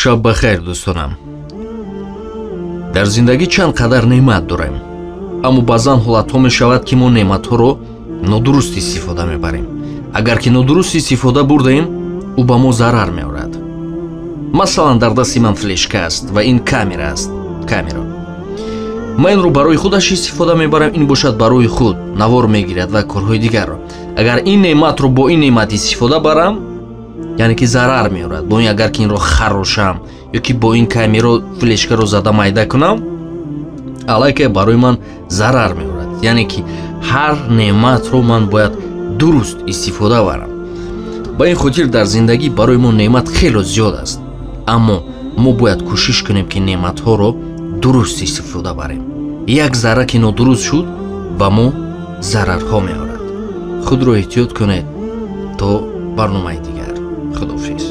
Шаб бахайр, дӯстонам. Дар зиндагӣ чанд қадар неъмат дорем, аммо баъзан ҳолатҳо мешавад, ки мо неъматҳоро нодуруст истифода мебарем. Агар ки нодуруст истифода бурдаем, ӯ ба мо зарар меорад. Масалан, дар дасти ман флешка аст ва ин камера аст. Камера. Ман инро барои худаш истифода мебарам, ин бошад барои худ навор мегирад ва корҳои дигарро. Агар ин неъматро бо ин неъмат истифода барам, яъне ки зарар меорад. Бо ин агар ки инро харошам ё ки бо ин камеро флешкаро зада майда кунам, аллакай барои ман зарар меорад. Яъне ки ҳар неъматро ман бояд дуруст истифода барам. Ба ин хотир дар зиндагӣ барои мо неъмат хело зиёд аст, аммо мо бояд кӯшиш кунем, ки неъматҳоро дуруст истифода барем. Як зарра ки нодуруст шуд, ба мо зарарҳо меорад. Худро эҳтиёт кунед то барномаи дигар. Худофиз.